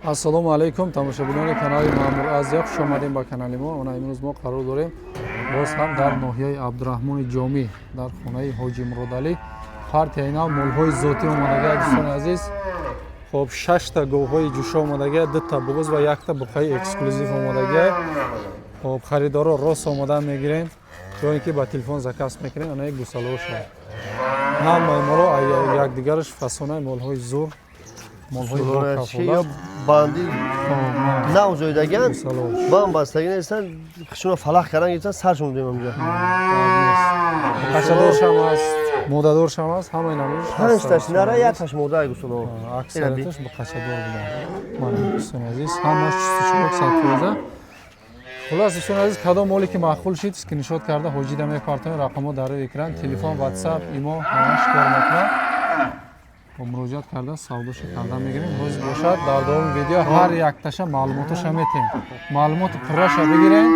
Ассалому алайкум, тамошобинони канали Маъмур Азия, хуш омадем ба канали мо. Она имрӯз мо қарор дорем боз ҳам дар ноҳияи Абдураҳмони Ҷомӣ, дар хонаи Ҳоҷи Муродалӣ. Партияи нав молҳои зотӣ омадагия, дӯстони азиз. Хоб, шашта говҳои ҷӯшо омадагия, дута буғуз ва якта буқаи эксклюзив омадагия. Хоб, харидоро рост омода мегирем ё ин ки ба телефон заказ мекунем. Анаи гусалоша ҳамаи моро якдигараш фасонаи молҳои зур, молҳои ё банди нав зоидагиан бам бастагӣ нестан, шуно фалақ кардан гирифтан, саршон дем амҷа. Қашадоршам аст, модадоршам аст, ҳамаи намудаш. Панҷташ нара, якташ мода гусало. Аксарияташ бо қашадор будан. Мана, дӯстони азиз, ҳамаш чусту чурок, 100%. Хулас, дӯстони азиз, кадом моле ки маъқул шид, скриншот карда ҳоҷида мепартоем. Рақамҳо дар рӯи экран, телефон, ватсап, имо ҳамаш кор мекунад. Бо муроҷиат карда савдоша карда мегирем. Ҳозир бошад, дар давоми видео ҳар якташа маълумоташа метем. Маълумоти пурраша бигирем,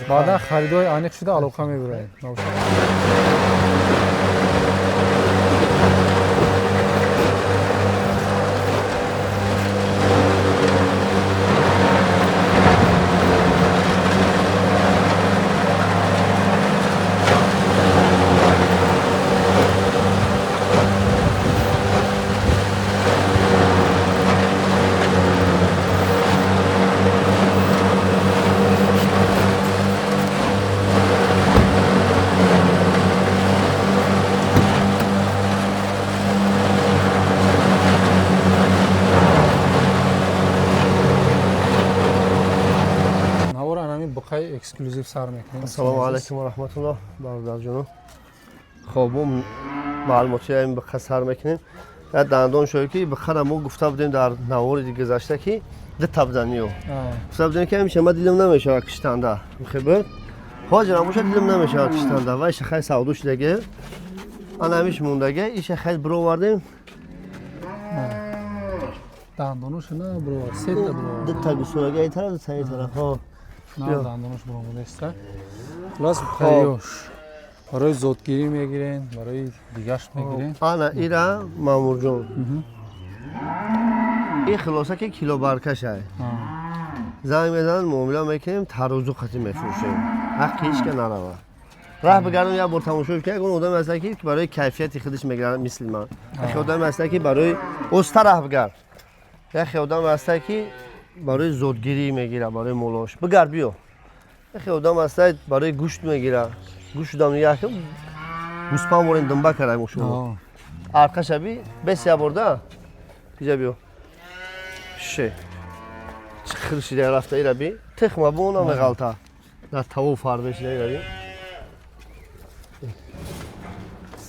баъдан харидои аниқ шуда алоқа мебураем. Буқаи эксклюзив сар мекунем. Ассалому алайкум ва раҳматуллоҳ, бародарҷоно. Хоб, мо маълумоти ин буқа сар мекунем. Як дандон шоё ки буқара мо гуфта будем дар навори гузашта, ки дута будан ё гуфта будем, ки ҳамеша ма дилам намешавад киштанда. Хеб, ҳозир боша, дилам намешавад киштанда. Вай шахай савдо шудаге, ана ҳамиш мондаге, иша хай бировардем. Дандоноша на бировард, сета бировард. Дута гусолага ин тараф, дута ин тараф. Дандонош баромадаиста. Хулас, буқаёш барои зотгирӣ мегирен, барои дигашт мегирен. Ана ира, Мамурҷон, ин хулоса ки килобаркашай. Занг мезананд, муомила мекунем, тарозу қатӣ мефурӯшем, ҳаққи ҳеч ка нарава. Раҳ бигардам, як бор тамошо ки ягон одаме ҳаста, ки барои кайфияти худаш мегирад, мисли ман. Яхе одаме ҳаста, ки барои оста раҳ бигард, яхе одаме ҳаста, ки барои зодгирӣ мегирад, барои молош. Бигард, биё. Яхе одам ҳаста, барои гӯшт мегирад. Гӯштудам як гӯспанд ворем, думба кардаем шумо арқаша би бес я борда иҷа биё. Ше хир шида рафта, ира би, тухма бо намеғалта, дар таву фарбе шида, ира би.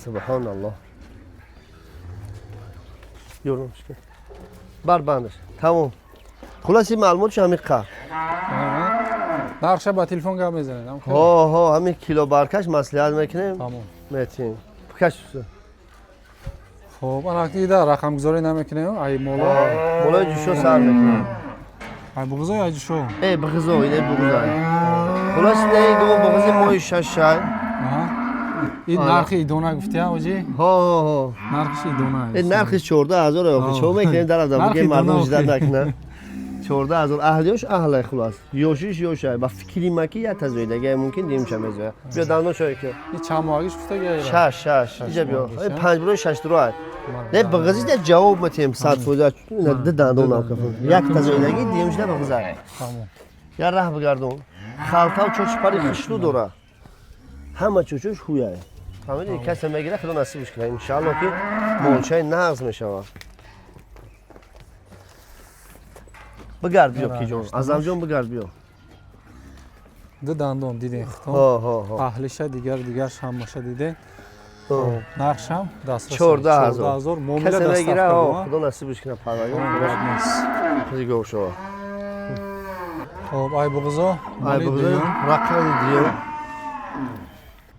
Субҳоналлоҳ, ёрдамш бар бандаш, тамом. Хулоси маълумотш ҳамин қа. Нархша ба телефон гап мезанед? Ҳо, ҳамин килобаркаш маслиҳат мекунем, метиҳем. Каш. Хоб, анакида рақамгузорӣ намекунем, ай моло. Молои ҷӯшо сар мекунем. Ай буғузо ай ҷӯшо? Э, буғузо, ине буғуза. Хулоси, не, гумо буғузи моҳи шашай. Ин нархи идона гуфтия, оҷи? Ҳо. Нархиш идона. Э, нархиш 14 000. Чо мекунем, дар азабуге мардум жида накунад. 14 000, аҳлиёш аҳлай. Хулас, ёшиш ёшай. Ба фикри ма ки як тазоидагия мумкин, димша мезоя. Биё, дандон шое ки. Чанд моҳагиш гуфтагия? Шаш, шаш. Иҷа биё, панҷ бурои шаш дуроай. Не, бағизида ҷавоб метиҳем 100%. Ду дандон накафун, як тазоидагӣ, димшда бағизай. Я раҳ бигардон, халтав чочи пари хишлу дора, ҳама чочош ҳуяй. Фаҳмиди? Касе мегира, худо насибш кунад, иншаалло, ки молчаи нағз мешавад. Бигард, биё, киҷон, Азамҷон, бигард, биё. Ду дандон дидем, аҳлиша, дигар дигарш ҳамаша дидем, нархшам дастрас. 14 000. Муомила. Касе мегира, худо насибш кунад, парваргор гов шава. Хоб, ай буғузо. Ай буғузо рақами дуюм,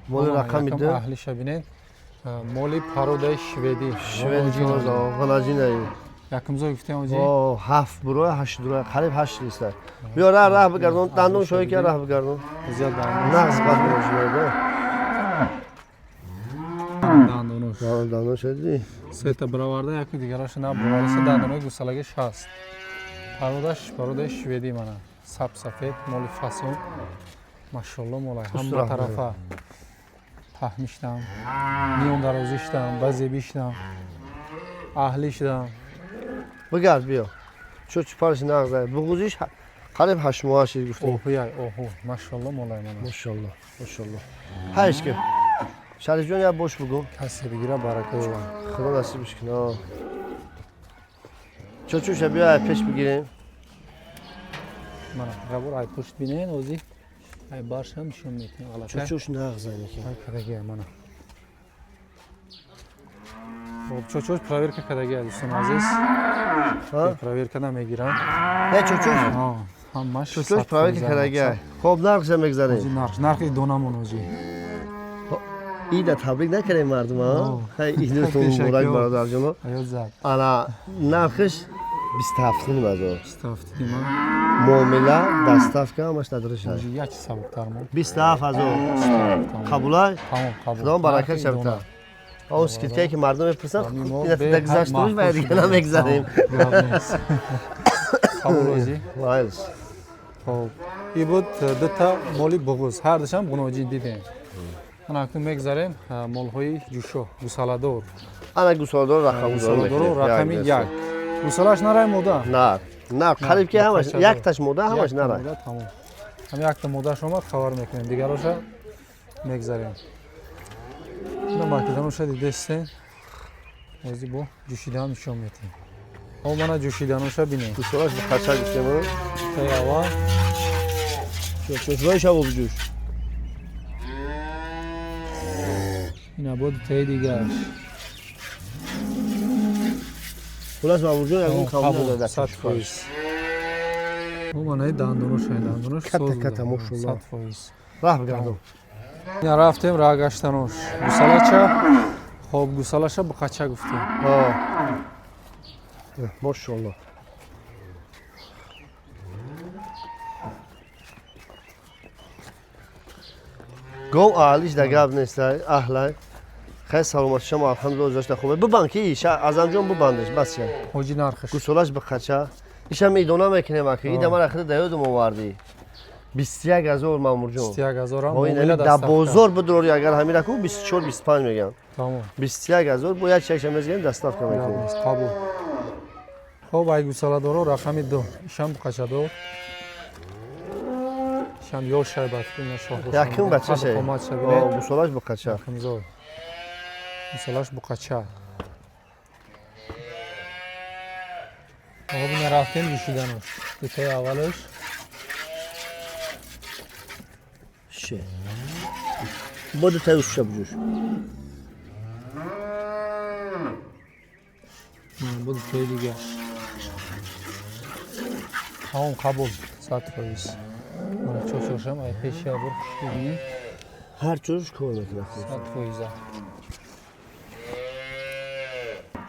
моли рақами ду. Аҳлиша бинед, моли пародаи шведӣ. Шведи ғалаҷинаи. Якумзо гуфтем, оҷи? Ҳафт буроя, ҳашт дуроя, қариб ҳашт листа. Биё, раҳ, раҳ бигардон, дандон шоҳи ки, раҳ бигардон. Зиёд. Нағз бад мошинода. Дандонош. Дандон шоди. Сета бароварда, яку дигараша набароварда. Дандонои гусалаги 60. Пародаш пародаи шведӣ мана. Саб сафед, моли фасон. Машалло молай. Ҳама тарафа паҳмиштам, миёндарозиштам, базебиштам, аҳлиштам. Бигард биё. Чо чипарш нағзай. Буғузиш қариб 8 моҳ шид гуфтем. Оҳуяй, оҳу. Машалло молай мана. Машалло, машалло. Ҳайш ки. Шариф ҷон як бош бугу. Касе бигира барака ёбад. Худо насибиш кунад. Чочуша биё ай пеш бигирем. Мана, габур ай пушт бинен, ози ай баршам нишон метем. Чочуш нағзай неки. Ай кадаги мана. Хоб, чочуш проверка кадаги дӯстони азиз. Проверка намегирам. Не чочуш. Ҳамаш чочуш проверка кадаги. Хоб нархша мегзарем. Нарх, нархи донамон ози. Ида табрик накардем мардума. Хай идатон муборак бародарҷоно. Ана нархиш 27 ҳазор. 27 нима. Муомила, доставка ҳамаш надриш аст. Як сабуктар мо. 27 ҳазор. Қабулай? Тамом, қабул. Худо баракат шавта. Он скидкае ки мардум мепурсанд, ина гузаштуш ва дига намегзарем. Қабул ози. Вайлс. Хоб, и буд дута моли буғуз. Ҳардушам гуноҷин дидем. Ана акнун мегзарем молҳои ҷӯшо, гусаладор. Ана гусаладор рақами рақами 1. Гусалаш нарай мода? На, на, қариб ки ҳамаш якташ мода, ҳамаш нарай. Тамом. Ҳам якта модаш омад, хабар мекунем. Дигароша мегзарем. Ина макиданоша дидестен. Ози бо ҷӯшидан нишон метем. О мана ҷӯшиданоша бинем. Гусалаш ба қача гуфтем? Таи аввал. Чӯчӯш шабо биҷӯш. Ина бо дутаи дигараш. Хулас Мамурҷон ягон қабул надода. 100%. О манаи дандоноша, дандонош ката ката мошалло. 100%. Раҳ бигардон. Ина рафтем раҳ гаштанош. Гусалача, хоб гусалаша буқача гуфтем. Мошалло. Гов аҳлиш да гап нест, аҳлай. Хай саломат шумо, алҳамдулиллоҳ зашта хубе. Бибанд ки Азамҷон бибандаш, бас ша. Ҳоҷи нархаш. Гусолаш биқача. Иша медона мекунем аки. Ида мара хида да ёдум овардӣ. 21 ҳазор Мамурҷон. 21 ҳазор ҳам муомила дар бозор бидурори агар ҳамира ку 24 25 мегам. Тамом. 21 ҳазор бо як чакша мезанем доставка мекунем. Қабул. Хоб ай гусаладоро рақами 2. Ишам буқачадор. Ишам ёшай бад ина шоҳ. Якум бачаша. Гусолаш буқача. Якумзой. Гусалаш буқача. Хоб ина рафтем ҷӯшиданош. Дутаи аввалаш. Ше. Бо дутаи уша биҷӯш. Бо дутаи дигар. Тамом қабул. 100%. Мана чочошам ай пеши абур хуш бибинӣ. Ҳар чош кор мекунад. 100%.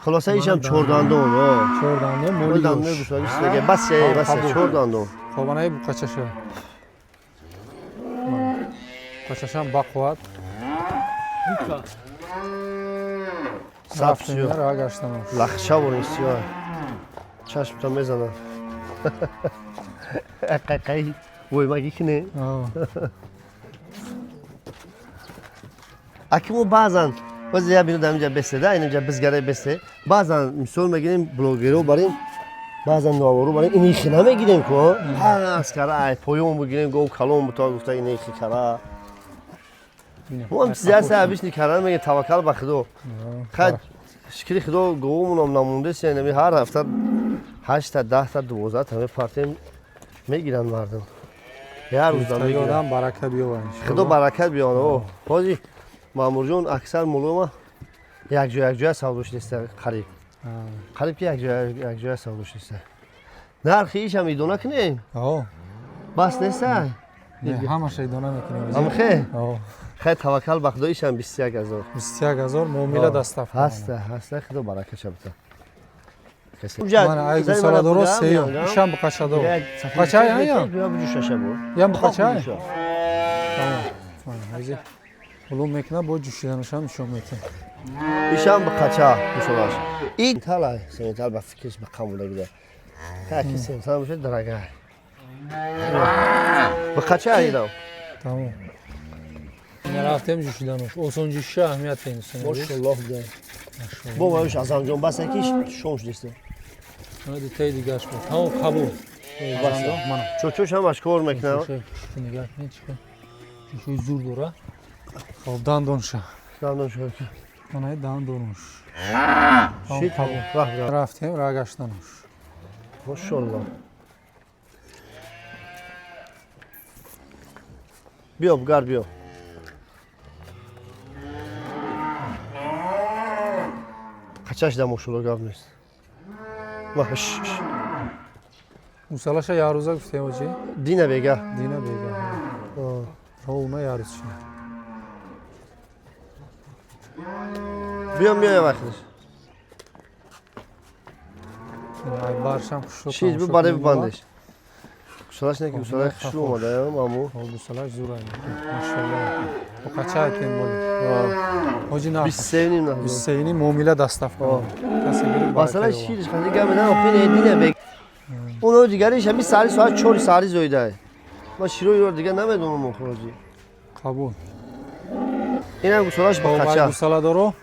Хулоса ишам 4 дандон. 4 дандон моли дандон гусаги шидаги. Бас бас 4 дандон. Хоб анаи буқачаша. Буқачашам бақувват. Сабсиё. Ра гаштанош. Лахша бурин сиё. Чашмта мезанад. Қайқай вой маги кине? Аки мо баъзан боз я бино дар инҷа бесе да инҷа бизгаре бесе. Баъзан мисол мегирем блогерро барем, баъзан наворо барем, ини хи намегирем ку. Пас кара ай поён бигирем гов калон бута гуфта ини хи кара. Мо ҳам чизе ҳаст абишни кара меге таваккал ба Худо. Хай шукри Худо говумонам намонде сенами ҳар ҳафта 8 та 10 та 12 та мепартем мегиранд мардум. Ҳар рӯз мегиранд. Баракат биёванд. Худо баракат биёвад. Ҳозир Мамурҷон аксар мулома якҷоя савдош нест қариб. Қариб ки якҷоя савдош нест. Нархи ишам идона кунем? Бас нест? Ҳамаша идона мекунем. Амхе? Хай таваккал ба Худо ишам 21 ҳазор. 21 ҳазор муомила доставка. Ҳаста, ҳаста Худо баракат шабта. Мана ай гусаладоро сеюм. Ишам буқачадор. Буқачай ая? Ям буқачай? Тамом. Мана ҳозир улум мекунам бо ҷӯшиданашам нишон метем. Ишам буқача гусолаш. И талай, сенитал ба фикриш ба қамудагида. Таки 700 бошад, дорогая. Бақача айдам. Тамом. Рафтем ҷӯшиданош. Осон ҷӯшиша аҳамият дӯстони азиз. Мошаллоҳ. Бо ваюш Азамҷон бас яки шон шудест. Мана дитаи дигаш буд. Тамом қабул. Мана. Чочош ҳамаш кор мекунад. Нигоҳ кунед чӣ ҷӯшои зур дора. Хоб дандонша. Дандонша. Мана дандонош. Қабул. Рафтем рагаштанош. Мошаллоҳ. Биё бугар биё. Қачаш да мошаллоҳ гап нест. Гусалаша ярӯза гуфтем оҷи? Дина бега. Дина бега. Ровна ярӯз шина. Биё миё вақтиш. Ай баршам хушрӯ. Чиз бу барои бибандеш. Гусалаш не ки гусалаи хушрӯ омада, маму. Гусалаш зур ай. Машаллоҳ. Қача айтем боли. Ҳоҷи нарх. 23 ним. 23 ним муомила доставка. Касе гирифт. Масалан шириш қанди гап мезанам, охи не дина бег. Оно дигариш ҳами саҳари соат 4 саҳари зоида. Ман широиро дигар намедонам охироҷи. Қабул. Инам гусалаш ба қача. Гусаладоро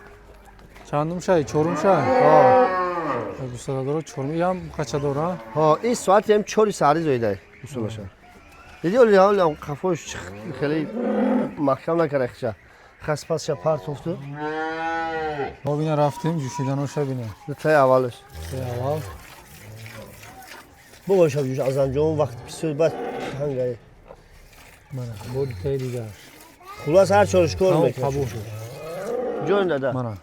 чандум шай? Чорум шай? Ҳо. Гусаладоро чорум. Ям қача дора? Ҳо, ин соати ҳам 4 саҳари зоида гусалаша. Диди оли ҳол қафош хеле маҳкам накарда хича. Хаспасша партофту. Мо бина рафтем ҷӯшиданоша бина. Таи аввалаш. Таи аввал. Бо шаб ҷӯш Азамҷон вақт бисёр бад ҳангай. Мана бо таи дигар. Хулас ҳар чорш кор мекунад. Қабул. Ҷон дада. Мана.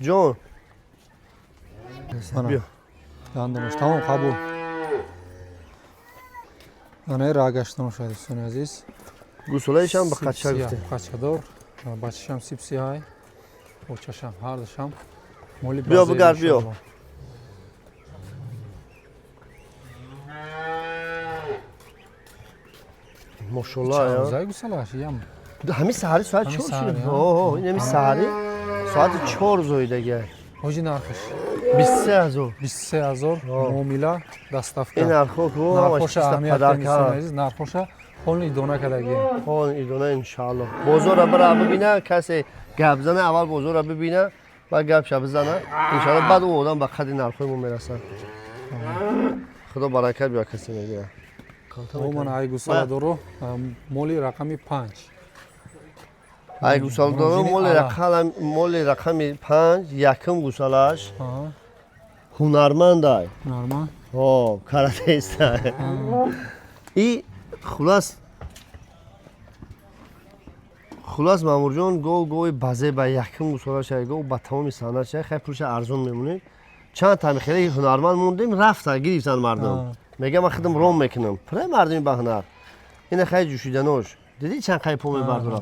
Ҷон. Мана. Дандонош тамом қабул. Мана рагаштаноша дӯстони азиз. Гусолаишам ба қача гуфтем. Қачадор, бачашам сипсиҳай, очашам ҳардушам. Моли биё бугар биё. Мошаллоҳ. Зай гусалаш ям. Ҳами саҳари соат 4 шуд. Ҳо, ин ҳами саҳари соати 4 зоидагай. Ҳоҷи нархиш 23000. 23000 муомила доставка. Ин нархо ку нархоша аҳамият дӯстони азиз, нархоша ҳолни идона кардагӣ. Ҳол идона иншааллоҳ. Бозорро бира бибина, касе гап зана, аввал бозорро бибина, баъд гапша бизана. Иншааллоҳ баъд ӯ одам ба қадри нархҳои мо мерасад. Худо баракат биёр касе мегирад. Ман ай гусаладоро моли рақами 5. Ай гусаладоро моли рақами 5, якум гусалаш. Ҳунармандай. Ҳунарманд? Ҳо, каратеистай. И хулас Мамурҷон гов гови базе ба якум гусалаш ай гов ба тамоми санъат шай, хай пулша арзон мемонем. Чанд тами хеле ҳунарманд мондем, рафта гирифтан мардум. Мегам ман худам ром мекунам. Пурай мардуми ба ҳунар. Ина хай ҷӯшиданош. Дидӣ чанд хай по мебардора?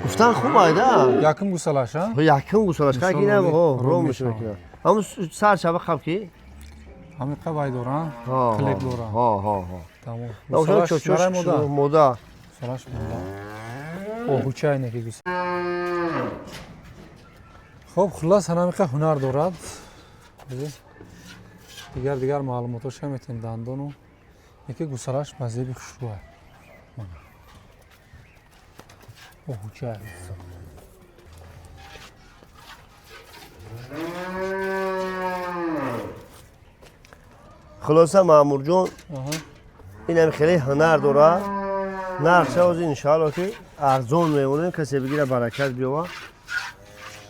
Гуфтан хуб айда. Якум гусалаш, а? Якум гусалаш. Хай ки ина ром мекунад. Ҳамун сар шаба хаб ки? Ҳамин қабай дора, клеп дора. Ҳо, ҳо, ҳо. Тамом. Гусалаш чочош мода. Гусалаш мода. Оҳучай неки гусал. Хоб, хуллас ҳанамиқа ҳунар дорад. Дигар маълумотоша метавонем дандону яке гусалаш ба зеби хушрӯа. Оҳучай. Хулоса Маъмурҷон инам хеле ҳунар дора. Нархша ози иншааллоҳ ки арзон мемонем, касе бигира баракат биёва.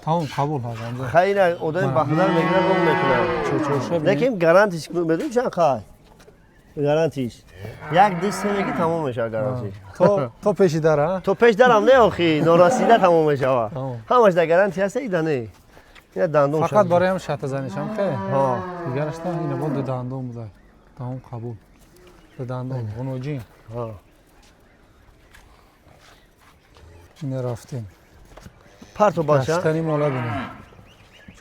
Тамом қабул ҳазамза. Хай ина одами ба ҳунар мегирад, ром мекунад. Чочоша бинед. Лекин гарантиш медонӣ чанд қай? Гарантиш. 1 2 3 меги тамом мешавад гарантиш. То пеши дар, а? То пеш дарам не охи, норасида тамом мешавад. Ҳамаш дар гарантия ҳаст, ида не. Ина дандон фақат барои ҳам шатазанишам хе. Ҳо. Дигараш на ина бо ду дандон буда. Тамом қабул. Ду дандон, ғуноҷин. Ҳо. Ина рафтем. Парто баша. Гаштани мола бинем.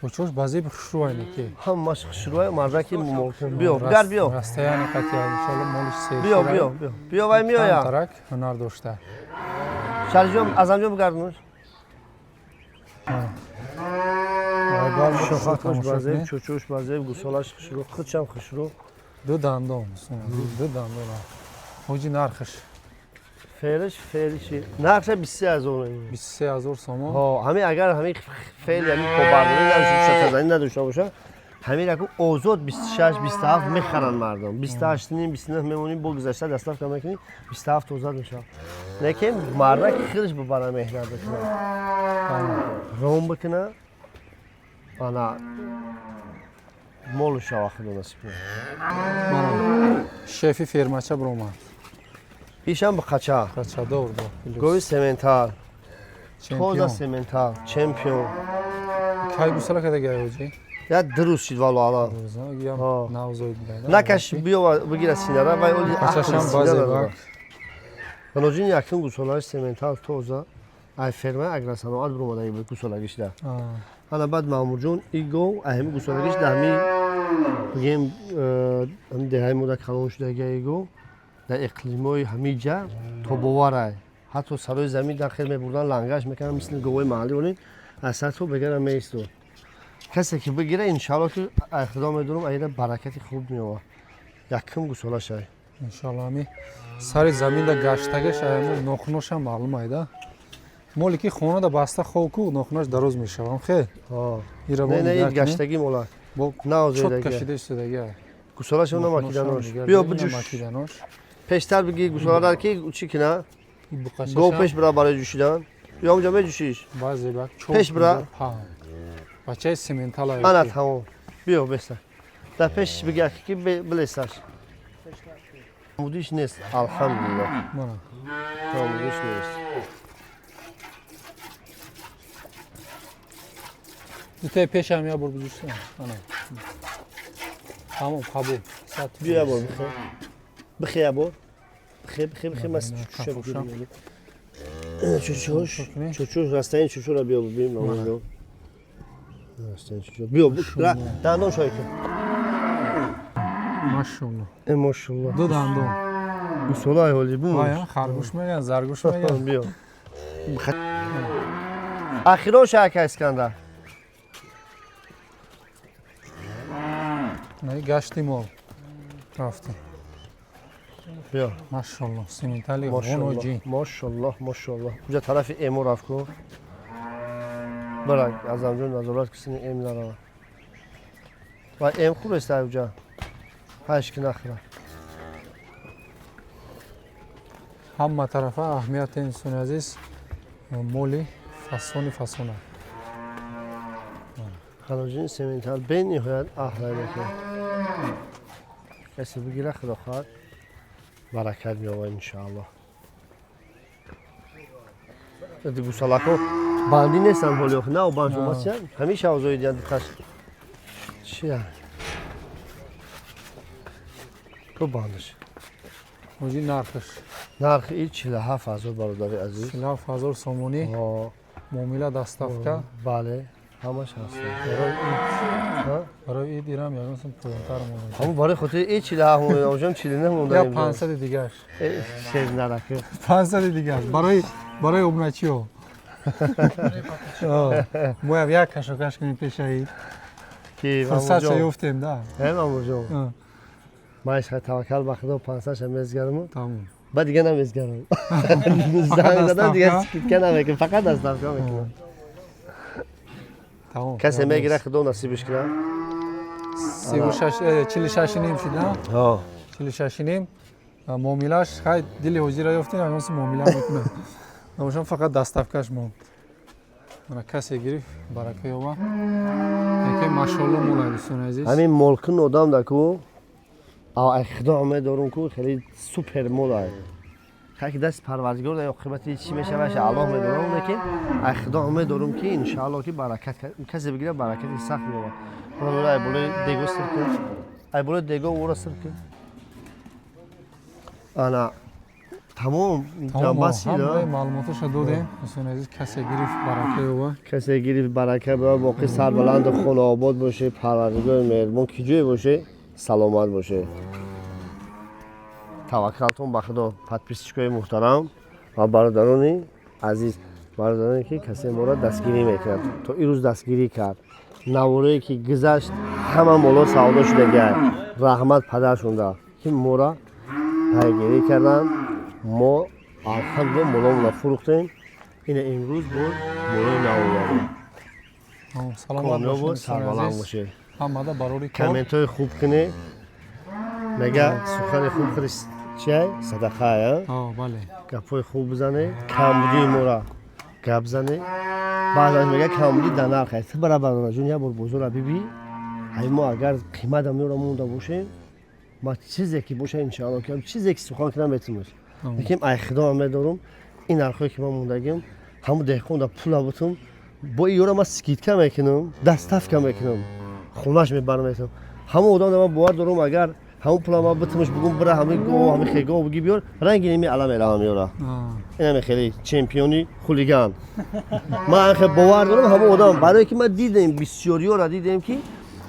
Чочош ба зеби хушрӯ айне ки. Ҳамаш хушрӯ мардаки биё, гар биё. Растаяни қатия иншоалло молиш се. Биё, биё, биё. Биё вай меоя. Тарак ҳунар дошта. Шарҷон, Азамҷон бигардонуш. Шохакош базеб, чучуш базеб, гусолаш хушрӯ, худшам хушрӯ. Ду дандон, ду дандон. Ҳоҷи, нархаш? Феълиш, феълиши. Нархша 23 000. 23 000 сомон. Ҳо, ҳамин агар ҳамин феъл, ҳамин побардорӣ надошта, надошта боша, ҳамин раку озод 26, 27 мехаранд мардум. 28 ним, 29 мемонӣ, бо гузашта доставка мекунӣ, 27 озод мешавад. Лекин мардак худаш бибара, меҳнат бикунад, ром бикунад, ана молу шава, худо насиб кунад. Мана шефи фермача биромад. Ишам бақача. Қачадор бо. Гови сементал, тоза сементал, чемпион. Кай гусала кардагай, ҳоҷӣ? Я 2 рӯз шид, валло алам. Накаш, биё, бигира синара вай оли. Қачашам базе. Ганоҷин якум гусолааш сементал, тоза, ай фермаи агросаноат биромадаги буд гусолагишда. Ана баъд Маъмурҷон и гов ай ҳами гусолагиш да ҳами бигем ҳами деҳаи мода калон шудаги. И гов дар иқлимҳои ҳамиҷа тобоварай, ҳатто сарои замин дар хел мебурдан, лангаш мекардан, мисли говои маҳаллӣ олин аз сар то бегара меистод. Касе ки бигира, иншалло ки ай худо медонам, айра баракати хуб меовад. Якум гусолашай. Иншалло, ҳами сари заминда гаштагаш, аямо нохуношам маълум айда. Моле ки хонада баста хоб ку, нохунаш дароз мешавам хел. Не, не, гаштагӣ мола. Чот кашида истодаги. Гусолашам намакиданош, биё, биҷуш пештар биги гусоладар ки чӣ кина, гов пеш бира барои ҷӯшидан ё онҷа меҷӯшиш. Пеш бира. Бачаи сементала. Ана, тамом, биё, беста дар пеш биги, ки билесаш мудиш нест, алҳамдулилло, мудиш нест. Дутаи пешам я бор бузушта. Ана, тамом, қабул. Биё, я бор бихе, бихе, я бор бихе, бихе, бихе, мас чуша бигирим. Чучуш, чучуш, растани чучура биё бибин, мамаҷон. Растани чучура биё, дандон шой кун. Машалло. Э, машалло. Ду дандон. Гусолаи ҳоли бу. Харгӯш мегӯян, заргӯш мегӯян. Биё. Ахирон шака, Искандар. Гашти мол рафтем. Биё. Машалло, сементали ғоноҷи. Машалло, машалло. Уҷа тарафи эмо рафт ку. Бара, Азамҷон, назорат кисини эм нарава. Ва эм хуб аст уҷа. Ҳаш ки нахӯра. Ҳама тарафа аҳамияти, инсони азиз, моли фасони фасона. Ханоҷини сементал бениҳоят аҳлай мекунад. Касе бигира, худо хоҳад, баракат меовад, иншоаллоҳ. Гусалако бандӣ нестанд ҳоли охи, на банд шумасиян, ҳамеша озоидиян дуташ чия ку бандаш. Ҳоҷи, нархаш? Нархи и 47 000, бародари азиз. 47 000 сомонӣ, муомила, доставка. Бале, ҳамаш ҳаст. Барои ид ирам ягон сум поёнтар монда. Ҳамун барои хотири и 47 монда, 49 монда. Я 500 дигаш. Шер нараки. 500 дигаш барои обуначиҳо. Моям як кашокаш кунем пеша ид. Фурсатша ёфтем да. Э, мамурҷон, ман ишқа таваккал ба худо, 500-ша мезгарам. Тамом. Баъд дига намезгарам. Занг задам, дига скидка намекунам, фақат доставка мекунам. Тамом. Касе мегира, худо насибиш кунад. 46,5 шид, ҳо. 46,5 муомилаш. Хай, дили ҳозира ёфтем, ягон муомила мекунам. Намошам, фақат доставкаш монд. Мана, касе гирифт, барака ёба. Яке машолло молай, дӯстони азиз. Ҳамин молкун одам даку, ай худо умед дорум ку, хеле супер мол ай. Хай ки даст парвардигор дар оқибати чӣ мешавад, Аллоҳ медонам, лекин ай худо умед дорум ки иншаалло ки баракат касе бигира, баракати сахт меёбад. Барои ай болои дего сир кун, ай болои дего ӯро сир кун. Ана, тамом, ҷамбаси. Маълумоташа додем, дӯстони азиз. Касе гирифт, барака ёба. Касе гирифт, барака ёба, боқӣ сарбаланду хонаобод боше, парвардигори меҳрубон, ки ҷое боше, саломат боше. Таваккалтон ба худо, подписчикои муҳтарам ва бародарони азиз, бародароне ки касе моро дастгирӣ мекунад, то ин рӯз дастгирӣ кард. Наворое ки гузашт, ҳама моло савдо шудагиай. Раҳмат падаршонда, ки мора пайгирӣ карданд. Мо, алҳамдулилла, моломона фурӯхтем. Ина имрӯз боз молои нав овардем. Саломат комёб бошед, дӯстони сарбаланд азиз. бошед. Ҳамада барори кор. Комментҳои хуб кунед. Мега, сухани хуб худиш чиай? Садақая. О, бале. Гапҳои хуб бизанед, камбудии мора гап занед. Баъзан мега, камбудӣ дар нарх аст. Ту бара, бародарҷон, як бор бозора бибӣ. Ай мо агар қимата меора монда бошем, ма чизе ки боша, иншоалло, ки чизе ки сухан кунам, метимош. Лекин ай худоам медорум, ин нархҳое ки ман мондагим, ҳамун деҳқон да пула бутум, бо иёра ман скидка мекунам, доставка мекунам, хонаш мебарам, метам. Ҳамун одам да ман бовар дорум, агар ҳамун пула ман битумаш, бугум, бира ҳамин гов, ҳамин хегов буги биёр, ранги неми ала меравам ёра. Инаме хеле чемпиони хулиган. Ман хеле бовар дорам ҳамон одам, барое ки ман дидем, бисёриёра дидем, ки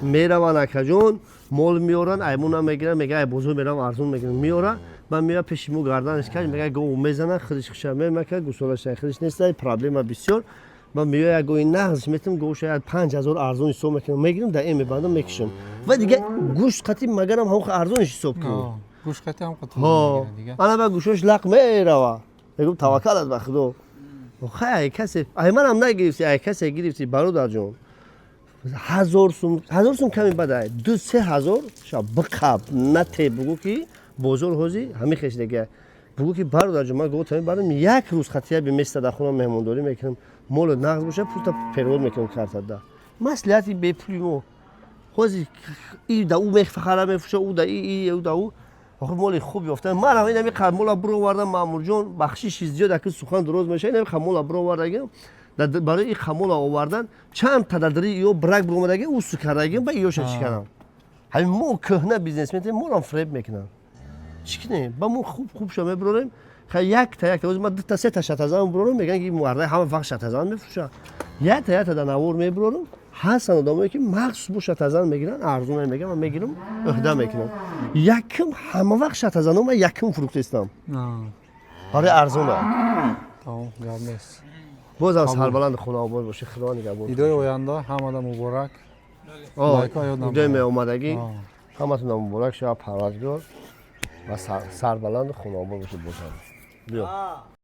мераванд, акаҷон, мол меоранд, аймона мегиранд, мега, ай бозор меравам, арзон мегирам, меора, ман меоя пеши мо, гарданаш каж, мега, гов мезана, худиш хуша мемака, гусолаш худиш неста, проблема бисёр. Ман меоя, як гови нағзш метам, гов шояд 5000 арзон ҳисоб мекунам, мегирам, дар э мебандам, мекушам ва дига гӯшт қатӣ магарам ҳамон арзонш ҳисоб кунем. Гӯшт қатӣ ҳам қатӣ. Ҳо, ана ба гӯшош лақ мерава, мегӯм, таваккалат ба худо. Хай, ай касе ай манам нагирифти, ай касе гирифти, бародарҷон, 1000 сум, 1000 сум ками бадай, 2-3 ҳазор ша биқаб нате. Бугӯ, ки бозор ҳози ҳамин хешдага. Бугӯ, ки бародарҷон, ман гуфтам, барам як рӯз хатия биместа, дар хона меҳмондорӣ мекунам, моло нағз боша, пулта перевод мекунам картада. Маслиҳати бепули мо ҳози и да ӯ мефахара, мефуша, ӯ да и, ӯ да ӯ. Охир моли хуб ёфтан. Ман ҳам инами мола буровардам, Маъмурҷон, бахшиши зиёд, аки сухан дуроз меша. Инами мола буровардагим, барои ин хамола овардан чанд тадари ё брак буромадаги, усу кардагим, ба ёша чӣ кардам. Ҳамин мо кӯҳна бизнесмен, морам фреб мекунам, чӣ кунем? Ба мо хуб хуб ша мебурорем. Хай, якта якта оз ман дута сета шатазан бурорам, мегӯян, ки марда ҳама вақт шатазан мефурӯша. Якта якта дар навор мебурорам. Ҳастанд одамое, ки махсус бо шатазан мегиранд, арзон мегӯям, ман мегирам, ӯҳда мекунам. Якум ҳама вақт шатазано ман якум фурӯхтестам барои арзона. Тамом, гап нест. Бозам сарбаланди хонаобод бошӣ, худо нигаҳбон. Идои оянда ҳамада муборак. Идои меомадагӣ ҳаматона муборак шава, парвардигор, ва сарбаланду хонаобод бошед. Бошад, биё.